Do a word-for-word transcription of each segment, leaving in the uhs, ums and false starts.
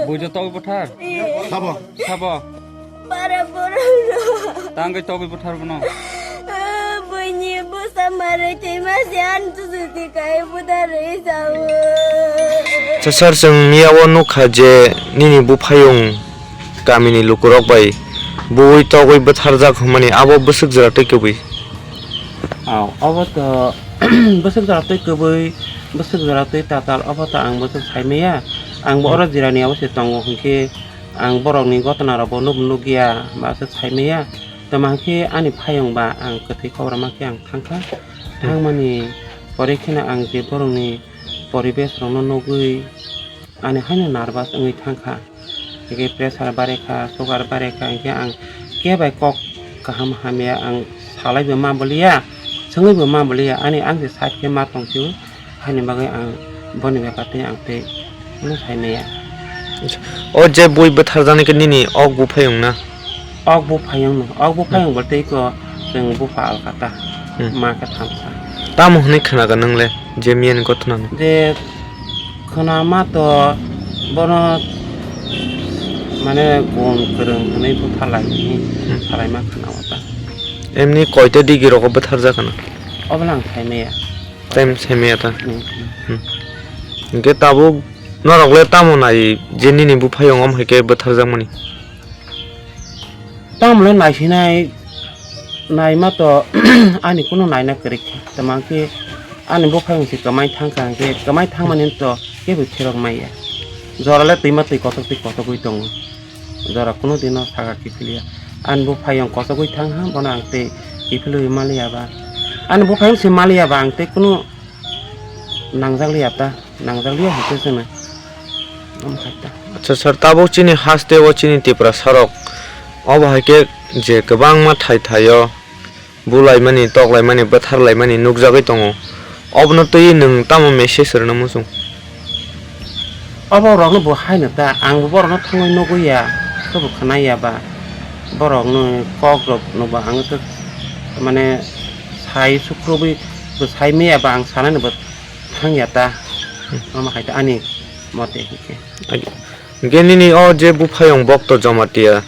Bujo togwi buthar. Sabo. Sabo. Para borok. Tangwi togwi buthar bono. Buini busa marai twi masi an tusuti kai buthar rwi sao. Sir, chwng miyao nukha je nini buphayung kamini lukurok bai buwi togwi bwtharjak hwnmani, abo bwswk jora twi kwbwi? Aw, obo to bwswk jora twi kwbwi, bwswk jora twi tatal, obo to ang bwswk saimaya. Ang bo oro jirani abo se tongo hwnkhe ang borokni gotona rokbo nuk nukya, ba aswk saimaya. Tamo hwnkhe ani phayung ba ang kwthwi kobrama khe ang thangkha. Thangmani pore kheno ang je borokni poribesh rokno nugwi ani haino nervous wngwi thangkha. Hwnkhe pressure barekha, sugar barekha, hwnkhe ang khe bai kok kaham hamya ang salaibo ma boliya, swngwibo ma boliya, ani ang se side khe ma tongphio, haini bagwi ang boni bepar tei ang tei hwnwi saimaya. O je bui bwtharjaknai khe nini ok buphayung na? Ok buphayung no, ok buphayung bo tei ko chwng bupha alka ta, ma khe thamsa. Tamo hwnwi khnaga nwng le je miyani gotna no? Je khwnama to bono mane gun kwrwng hwnwi bupha lai hwnwi salaima khna o ta. Emni koita digi rogo bwtharjak khna? Obono ang saimaya. Time saimaya ta? Hwnkhe tabuk norok le tamo nai je nini buphayung om hai khe bwtharjakmani? Tamle naisinai naima to ani kunu naina kwrwi kha. Tamo khe ani buphayung se kwmai thangkha hwnkhe kwmai thangmani to kebo phirok maya. Jora le twima twi kotok twi kotogwi tongo. Jora kunu dino saka kiphilya. Ani buphayung kotogwi thangha bono ang tei kiphilwi maliya ba. Ani buphayung se maliya ba ang tei kunu nangjakliya ta. Nangjakliya hwnkhe chwngno. Omo hai ta. Acha sir, tabuk chini haste o chini Tiprasa rok obo hai khe je kwbangma thai thai o bulaimani, toklaimani, bwtharlaimani nukjagwi tongo. Obono twiwi nwng tamo message rwna muchung? Obo rokno bo haino ta, ang bo borokno thangwi nugwi ya, kebo khwnai ya ba. Borokno kok rok no bo ang mane sai sukrubwi bo sai maya ba ang sanani bo thang ya ta. Omo hai ta ani mote hwnkhe. Agi-, hwnkhe nini o je buphayung Bokto Jamatia,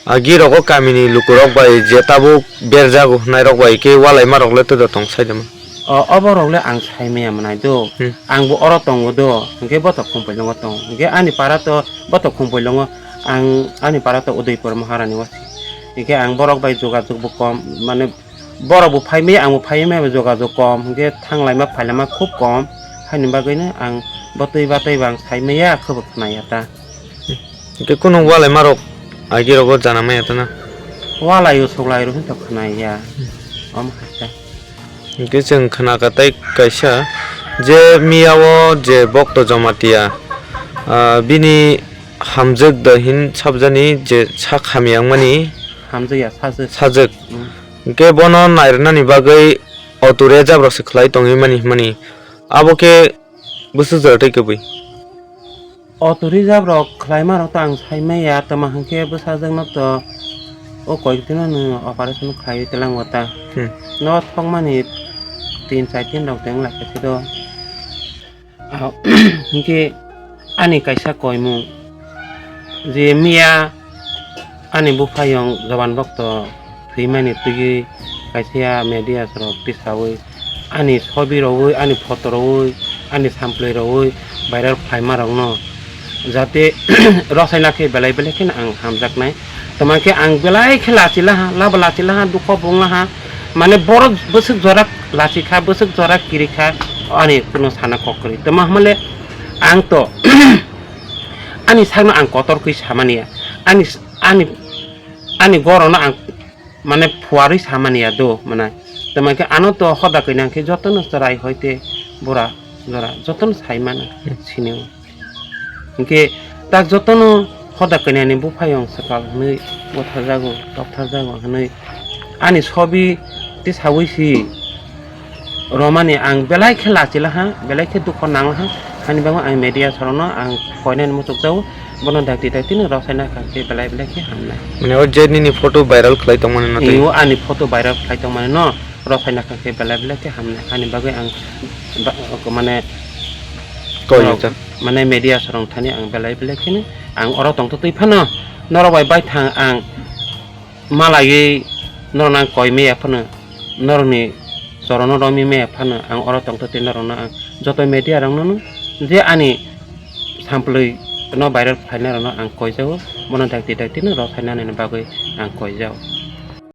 agi rogo kamini lukurok bai je tabuk berjago hwnairok bai khe walaima rok le twda tong sai dama? O, obo rok le ang sai maya mwnai do. Hmm. Ang bo oro tongo do. Hwnkhe boto Khumpoilongo tongo. Hwnkhe ani para to boto Khumpoilongo, ang ani para to Udaipur Maharani o si. Hwnkhe ang borok bai jogajog bo kom, mane borok bo phai maya, ang bo phai maya, jogajog kom, hwnkhe thanglaima phailaima khub kom, haini bagwino ang botwi batwi bo ang sai maya, khwbo khwnaya ta. Hwnkhe kunu walaimarok agi rogo jana maya ta na? Walai o suklai rok hinto khwnaya, omo hai ta. Hwnkhe chwng khwnakha tei kaisa je miyao je Bokto Jamatia, ah, bini hamjwk da hin sabjani je sak hamya wngmani. Hamjakya sajwk. Sajwk. Hmm. Hwnkhe bono nairwnani bagwi auto rejabrok se khlai tongwi mani hwnmani. Abo khe bwswk jora tei kwbwi? Auto rejabrok khlaima rok to ang sai maya, tamo hwnkhe bwsajwkno to o koiktwino nwng operation khlaiwi twlango ta. Hmm. No thokmani tin char din rok teng lai khe do. Ah, hwnkhe ani kaisa koimung je miya ani buphayung Joban Bokto thwimani twiwi kaisa media rok tisawi ani sobi rowi, ani photo rowi, ani samplai rowi viral khlaima rokno jate rosaina khe belai belai kheno ang hamjaknai. Tamo khe ang belai khe lachilaha, labo lachilaha, dukho bo wnglaha. Mane borok bwswk jora lachikha, bwswk jora kirikha, ani kuno sana kok kwrwi. Tamo hwnmale ang to ani sakno ang kotor khe samaniya. Ani, ani, ani gorono ang mane phuarwi samaniya do, mane. Tamo khe ano to hoda khe nang khe jotono chwrai hoite bura jora jotono sai mano, sinio. Hwnkhe tak jotono hoda kwnani buphayung swkal hwnwi butharjago, toktharjago hwnwi ani sobi tisawi si romani ang belai khe lachilaha, belai khe dukho nanglaha, hani bagwi ang media sorokno ang koinani muchukjago, bono dakti dakti no rosaina kha khe belai belai khe hamnai. Mane o je nini photo viral khlai tongmani no tei? Iyo, ani photo viral khlai tongmani no. Rok phaina kha khe belai belai khe hamnai, ani bagwi ang ba-, mane Koi norok, rijak. Mane media sorong thani ang belai belai kheno ang oro tongtwtwi phano norok bai baithang ang malaiwi norokno ang koi maya phano, norokni chorono romwi maya phano ang oro tongtwtwi norokno ang joto media rokno je ani samplwi no viral khlainai rokno ang koijago, bono dakti dakti no rw phainani bagwi ang koijago.